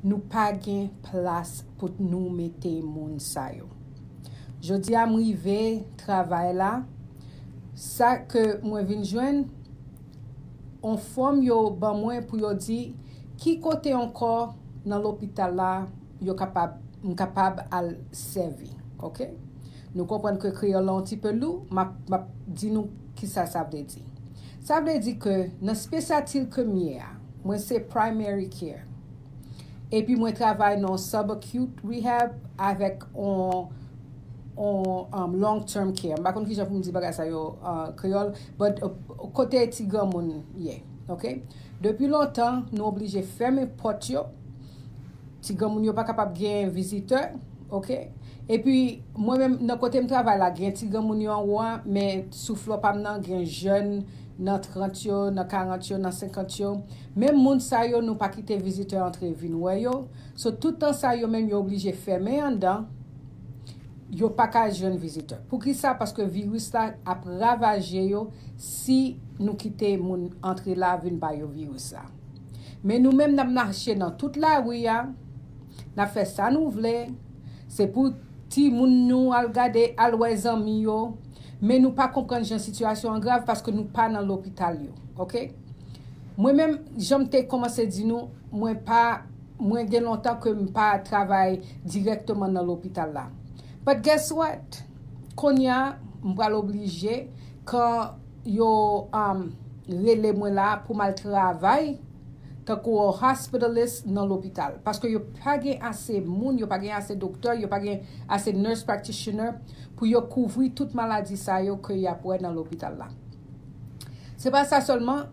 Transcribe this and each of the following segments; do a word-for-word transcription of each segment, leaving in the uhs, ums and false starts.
Nou pa gen plas pou nou mete moun sa yo. Jodi a m rive travay la, sa ke mwen vin jwenn, on fòm yo ban mwen pou yo di ki kote ankò nan lopital la yo kapab, m kapab al sèvi, oke? Nou konprann ke kreyòl la yon ti pe lou, m ap, m ap di nou kisa sa vle di. Sa vle di ke nan espesyalite ke m ye a, mwen se primary care. Epi mwen travay nan subacute rehab avèk on, on um, long term care. M pa konn kijan pou m di bagay sa yo an kreyòl, but uh, kote ti granmoun ye, oke? Depi lontan, nou oblije fèmen pòt yo. Ti granmoun yo pa kapab gen vizitè, oke? Epi, mwen menm, nan kote m travay la, gen ti granmoun yo anwo a, men sou flo pa m nan, gen jèn nan trant yo, nan karant yo, nan senkant yo. Menm moun sa yo, nou pa kite vizitè antre vin wè yo. So, tout tan sa yo menm, yo oblije fèmen anndan. Yo pa ka jwenn vizitè. Poukisa? Paske viris la ap ravaje yo si nou kite moun antre la vin ba yo viris la. Men nou menm, n ap mache nan tout lari a, n ap fè sa nou vle. Se pou timoun nou al gade, al wè zanmi yo. Men nou pa konprann jan sitiyasyon an grav paske nou pa nan lopital yo, oke? Mwen menm, jan m te kòmanse di nou, mwen pa, mwen gen lontan ke m pa travay dirèkteman nan lopital la. But guess what? Kounye a, m pral oblije, kan yo um, rele mwen la pou m al travay, tankou yon hospitalist nan lopital. Paske yo pa gen ase moun, yo pa gen ase doktè, yo pa gen ase nurse practitioner pou yo kouvri tout maladi sa yo ke y ap wè nan lopital la. Se pa sa sèlman,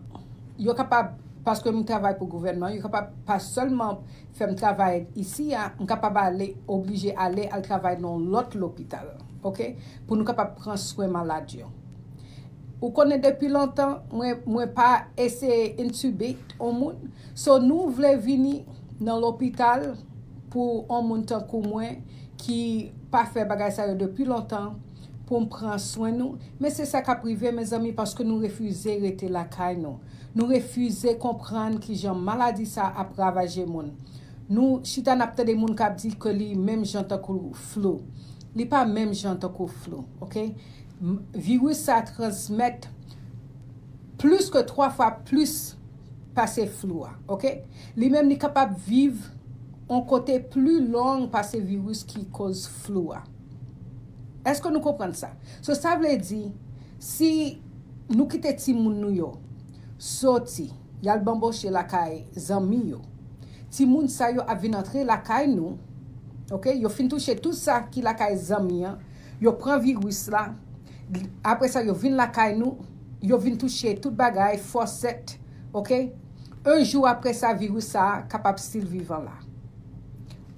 yo kapab, paske m travay pou gouvènman, yo kapab pa sèlman fè m travay isi a, m kapab ale, oblije ale al travay nan lòt lopital, oke? Pou nou kapab pran swen malad yo. Ou konnen depi lontan, mwen, mwen pa eseye intubate on moun. So, nou vle vini nan lopital pou on moun tankou mwen ki pa fè bagay sa yo depi lontan, pou m pran swen nou. Men se sa k ap rive, mezanmi, paske nou refize rete lakay nou. Nou refize konprann kijan maladi sa ap ravaje moun. Nou chita n ap tande moun k ap di ke li menm jan tankou flou. Li pa menm jan tankou flou, oke? M- Viris sa transmèt plis ke twa fwa plis pase flou a, oke? Li menm li kapab viv on kote pli long pase viris ki koz flou a. Èske nou konprann sa? So, sa vle di, si nou kite timoun nou yo soti, y al banboche lakay zanmi yo, timoun sa yo ap vin antre lakay nou, oke? Yo fin touche tout sa ki lakay zanmi an, yo pran viris la, apre sa yo vin lakay nou, yo vin touche tout bagay, fòsèt, oke? En jou apre sa, viris sa a kapab still vivan la.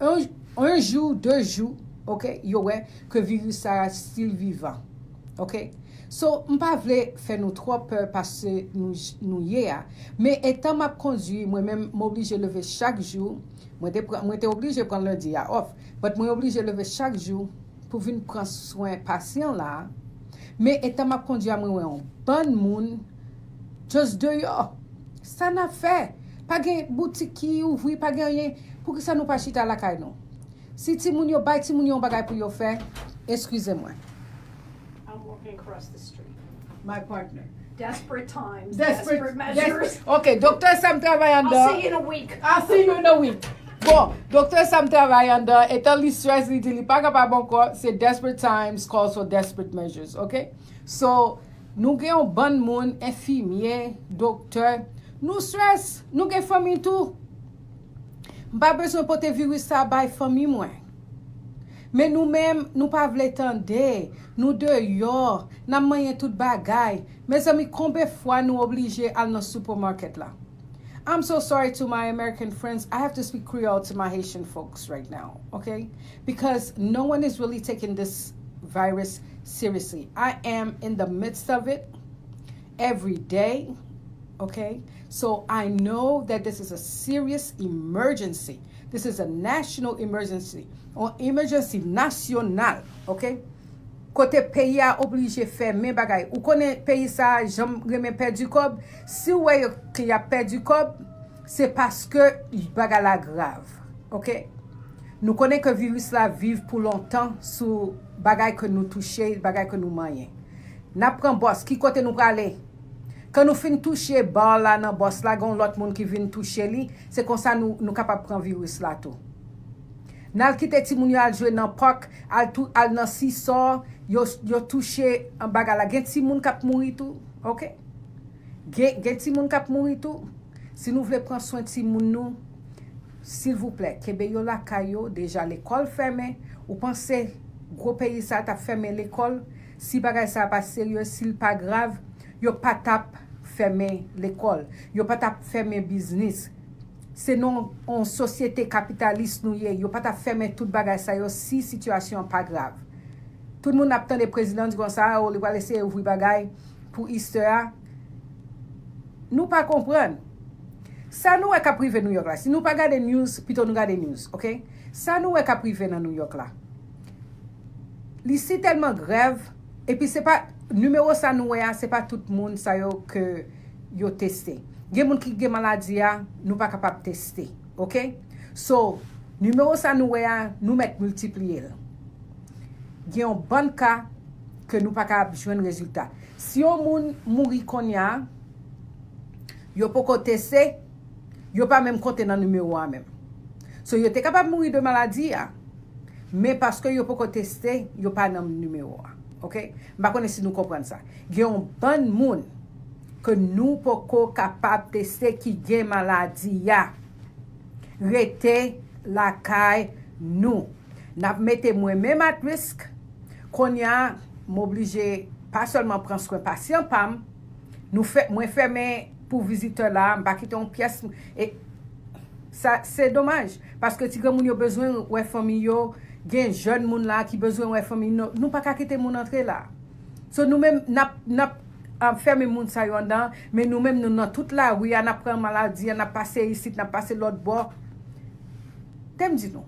En, en jou, de jou, oke, yo wè ke viris sa a still vivan, oke? So, m pa vle fè nou twò pè pase nou, nou ye a. Men etan m ap kondwi, mwen menm, m oblije leve chak jou. Mwen te, pran- mwen te oblije pran lendi a off. But mwen oblije leve chak jou pou vin pran swen pasyan la. Men etan m ap kondwi a, mwen wè yon bann moun just deyò. Sa n ap fè? Pa gen boutik ki ouvri, pa gen anyen. Poukisa nou pa chita lakay nou? Si timoun yo, bay timoun yo yon bagay pou yo fè, eskize mwen. I'm walking across the street. My partner. Desperate times, Desperate, desperate measures. desperate. Ok, doktè Sam travay I'll anndan. See you in a week. I'll see you in a week. Bon, doktè Sam travay anndan, etan li stress, li di li pa kapab ankò, se desperate times calls for desperate measures, ok? So, nou gen yon bann moun, enfimye, doktè, nou stress, nou gen fanmi tou. M pa bezwen pote viris sa bay fanmi mwen. Men nou menm, nou pa vle tande, nou deyò, n ap manyen tout bagay. Mezanmi, konbyen fwa nou oblije al nan supermarket la? I'm so sorry to my American friends. I have to speak Creole to my Haitian folks right now, okay? Because no one is really taking this virus seriously. I am in the midst of it every day, okay? So I know that this is a serious emergency. This is a national emergency, an emergency national, okay? Kote peyi a oblije fèmen bagay. Ou konnen peyi sa a janm renmen pèdi kòb. Si w wè yo ke y ap pèdi kòb, se paske bagay la grav. Ok? Nou konnen ke viris la viv pou lontan sou bagay ke nou touche, bagay ke nou manyen. N ap pran bòs, ki kote nou prale? Kan nou fin touche bar la nan bòs la, gen yon lòt moun ki vin touche li, se konsa nou, nou kapab pran viris la tou. N al kite timoun yo al jwe nan pak, al, tou, al nan sisò, yo, yo touche bagay la. Gen timoun k ap mouri tou, ok? Gen, gen timoun k ap mouri tou. Si nou vle pran swen timoun nou, silvouplè, kenbe yo lakay yo, deja lekòl fèmen. Ou panse gwo peyi sa t ap fèmen lekòl? Si bagay sa pa serye, si l pa grav, yo pa t ap fèmen lekòl. Yo pa t ap fèmen biznis. Se nan yon sosyete kapitalis nou ye. Yo pa t ap fèmen tout bagay sa yo si sitiyasyon an pa grav. Tout moun ap tande prezidan di konsa, o, li pral eseye ouvri bagay pou Easter a. Nou pa konprann. Sa nou wè k ap rive New York la, si nou pa gade news, pito nou gade news, ok? Sa nou wè k ap rive nan New York la, li si tèlman grèv, epi se pa, nimewo sa nou wè a, se pa tout moun sa yo ke yo teste. Gen moun ki gen maladi a, nou pa kapab teste, ok? So, nimewo sa nou wè a, nou mèt miltipliye l. Gen yon bann ka ke nou pa ka ap jwenn rezilta. Si yon moun mouri kounye a, yo poko teste, yo pa menm konte nan nimewo a menm. So, yo te kapab mouri de maladi a, men paske yo poko teste, yo pa nan nimewo a. Ok? M pa konnen si nou konprann sa. Gen yon bann moun ke nou poko kapab teste ki gen maladi a. Rete lakay nou. N ap mete mwen menm at risk. Kounye a, m oblije pa sèlman pran swen pasyan pa m, nou fè, mwen fèmen pou vizitè la, m pa kite yon pyès. E sa, se domaj, paske ti granmoun yo bezwen wè fanmi yo, gen jèn moun la ki bezwen wè fanmi yo, nou pa ka kite moun antre la. So, nou menm, n ap, n ap, ah, fèmen moun sa yo anndan, men nou menm, nou nan tout lari a, n ap pran maladi a, n ap pase isit, n ap pase lòt bò. Te m di nou,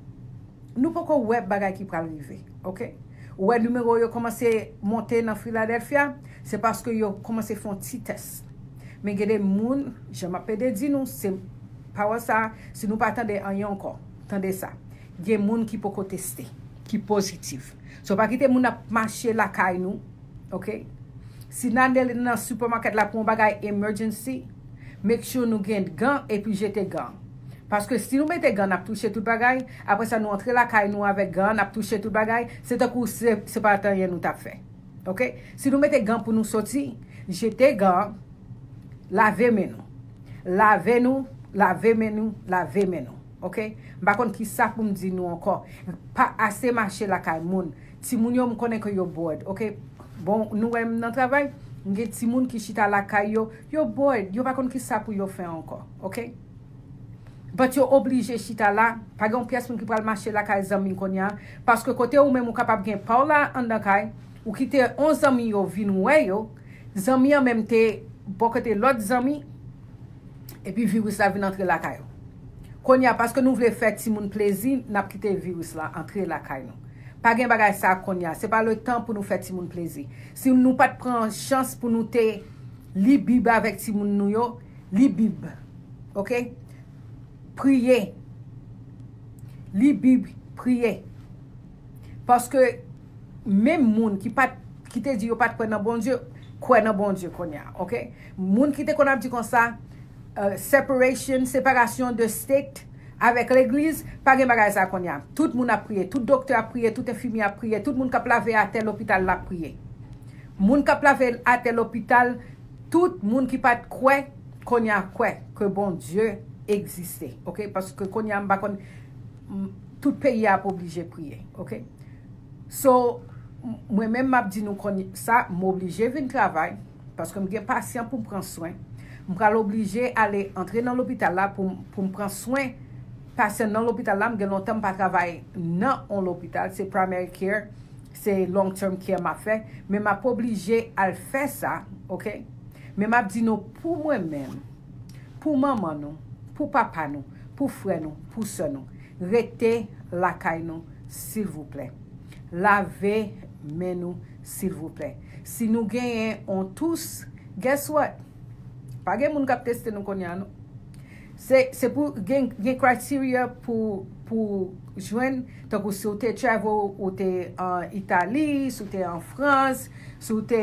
nou poko wè bagay ki pral rive, ok? Ou wè nimewo yo kòmanse monte nan Philadelphia, se paske yo kòmanse fè yon ti tès. Men gen de moun, jan m ap pede di nou, se pawòl sa, si nou pa tande anyen ankò, tande sa. Gen moun ki poko teste, ki pozitif. So, pa kite moun ap mache lakay nou, ok? Si n ale nan supermarket la pou yon bagay emergency, make sure nou gen gan epi jete gan. Paske si nou mete gan, n ap touche tout bagay. Apre sa, nou antre lakay nou avèk gan, n ap touche tout bagay. Se tankou se, se pa t anyen nou t ap fè. Ok? Si nou mete gan pou nou soti, jete gan, lave men nou. Lave nou, lave men nou, lave men nou. Ok? M pa konn ki sa pou m di nou ankò. Pa ase mache lakay moun. Timoun yo, m konnen ke yo bored. Ok? Bon, nou wè m nan travay, m gen timoun ki chita lakay yo, yo bored, yo pa konn ki sa pou yo fè ankò. Ok? But yo oblije chita la, pa gen yon pyès moun ki pral mache lakay zanmi kounye a, paske kote ou menm ou kapab gen pa w la anndan kay, ou kite yon zanmi yo vin wè yo, zanmi an menm te bò kote lòt zanmi, epi viris la vin antre lakay ou. Kounye a, paske nou vle fè timoun plezi, n ap kite viris la antre lakay nou. Pa gen bagay sa kounye a, se pa le tan pou nou fè timoun plezi. Si nou pa t pran chans pou nou te li Bib avèk timoun nou yo, li Bib. Ok? Priye. Li Bib, priye. Paske menm moun ki pa t, ki te di yo pa t kwè nan Bondye, kwè nan Bondye kounye a, ok? Moun ki te konn ap di konsa, euh, separation, separasyon de state avèk legliz, pa gen bagay sa kounye a. Tout moun ap priye, tout doktè ap priye, tout enfimyè ap priye, tout moun k ap lave atè lopital la ap priye. Moun k ap lave atè lopital, tout moun ki pa t kwè, kounye a kwè ke Bondye egziste, ok? Paske kounye a m pa konn, m, tout peyi a ap oblije priye, ok? So, m, mwen menm m ap di nou kounye sa, m oblije vin travay, paske m gen pasyan pou m pran swen. M pral oblije ale antre nan lopital la pou m, pou m pran swen pasyan nan lopital la. M gen lontan m pa travay nan on lopital, se primary care, se long term care m ap fè, men m ap oblije al fè sa, ok? Men m ap di nou, pou mwen menm, pou manman nou, pou papa nou, pou frè nou, pou sè nou, rete lakay nou, silvouplè. Lave men nou, silvouplè. Si nou genyen on tous, guess what? Pa gen moun k ap teste nou kounye a, non. Se, se pou gen, gen criteria pou, pou jwenn, tankou si w te travel, ou te an Itali, si w te an Frans, si w te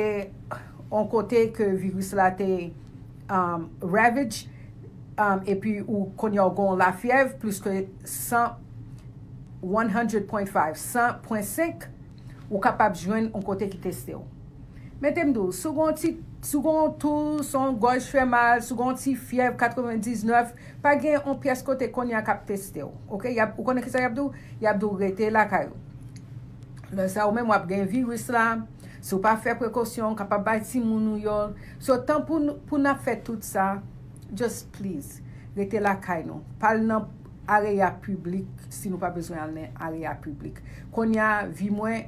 yon kote ke viris la te um, ravage, um, epi ou kounye a w gen yon lafyèv plis ke san, one hundred point five, san pwen senk, ou kapab jwenn yon kote ki teste w. Men te m di w, si w gen yon ti, si w gen yon tous, yon gòj fè mal, si w gen yon ti fyèv katrevendiznèf, pa gen yon pyès kote kounye a k ap teste w. Oke? Y ap, ou konnen kisa y ap di w? Y ap di w rete lakay ou. Lè sa ou menm w ap gen viris la, si w pa fè prekosyon, w kapab bay timoun ou yo. So, tan pou n, pou n ap fè tout sa, just please, rete lakay nou. Pa al nan areya piblik si nou pa bezwen al nan areya piblik. Kounye a, vi mwen,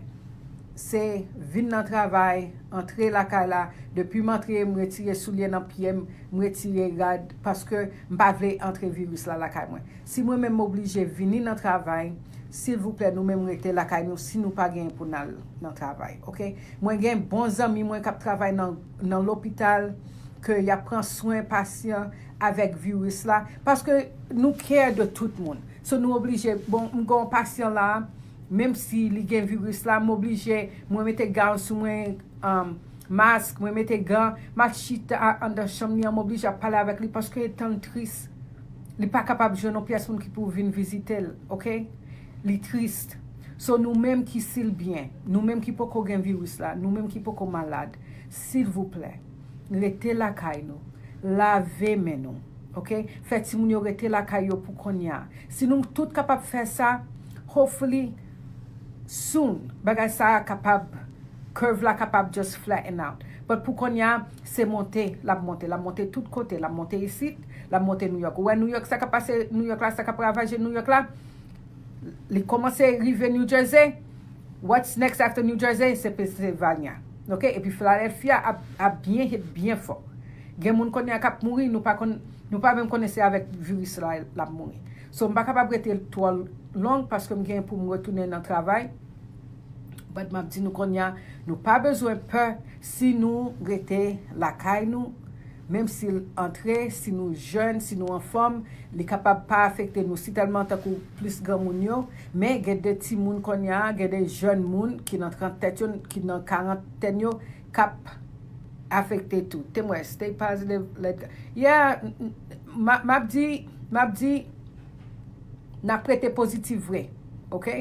se vin nan travay, antre lakay la. Depi m antre, m retire soulye nan pye m, m retire rad, paske m pa vle antre viris la lakay mwen. Si mwen menm m oblije vini nan travay, silvouplè, nou menm rete lakay nou si nou pa gen pou n al nan travay, oke? Mwen gen bon zanmi mwen k ap travay nan, nan lopital, ke y ap pran swen pasyan avèk viris la, paske nou care de tout moun. So, nou oblije, bon, m gen yon pasyan la, menm si li gen viris la, m oblije, mwen mete gown sou mwen, um, mask, mwen mete gan, m ap chita anndan chanm li an, m oblije ap pale avèk li paske tan l tris. Li pa kapab jwenn yon pyès moun ki pou vin vizite l, oke? Li tris. So, nou menm ki si l byen, nou menm ki poko gen viris la, nou menm ki poko malad, silvouplè, rete lakay nou. Lave men nou, oke? Fè timoun yo rete lakay yo pou kounye a. Si nou tout kapab fè sa, hopefully, soon, bagay sa a kapab, curve la kapab just flatten out. But pou kounye a, se monte, l ap monte, l ap monte tout kote, l ap monte isit, l ap monte New York. Ou wè New York, sa k ap pase New York la, sa k ap ravaje New York la, li kòmanse rive New Jersey. What's next after New Jersey? Se Pennsylvania. Oke? Epi Philadelphia ap, ap byen hit, byen fò. Gen moun kounye a k ap mouri, nou pa konn, nou pa menm konnen se avèk viris la l ap mouri. So, m pa kapab rete twò long paske m gen pou m retounen nan travay. But m ap di nou kounye a, nou pa bezwen pè si nou rete lakay nou, menm si l antre, si nou jèn, si nou anfòm, li kapab pa afekte nou. Si tèlman tankou plis granmoun yo, men gen de timoun kounye a, gen de jèn moun ki nan trantèt yo, ki nan karantèn yo, k ap afekte tou. Temwen, stay positive, let go. Yeah, m, m, m ap di, m ap di, n ap rete pozitif vre, oke?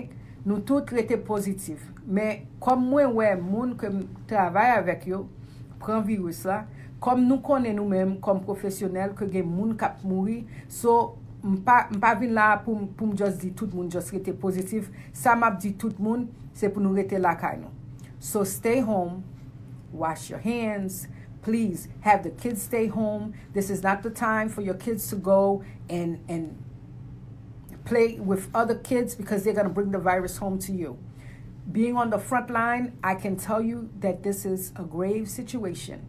Nou tout rete pozitif. Men, kòm mwen wè moun ke m travay avèk yo pran viris la, kòm nou konnen nou menm, kòm pwofesyonèl, ke gen moun k ap mouri, so, m pa, m pa vin la pou m, pou m just di tout moun just rete pozitif. Sa m ap di tout moun, se pou nou rete lakay nou. So, stay home, wash your hands, please have the kids stay home. This is not the time for your kids to go and, and play with other kids because they're going to bring the virus home to you. Being on the front line, I can tell you that this is a grave situation.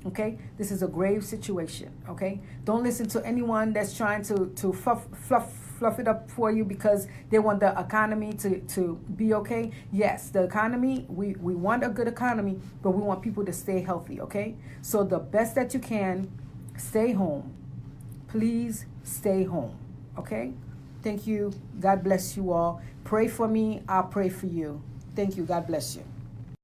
Okay? This is a grave situation. Okay? Don't listen to anyone that's trying to, to fluff, fluff, fluff it up for you because they want the economy to, to be okay. Yes, the economy, we, we want a good economy, but we want people to stay healthy, okay? So the best that you can, stay home. Please stay home, okay? Thank you. God bless you all. Pray for me. I'll pray for you. Thank you. God bless you.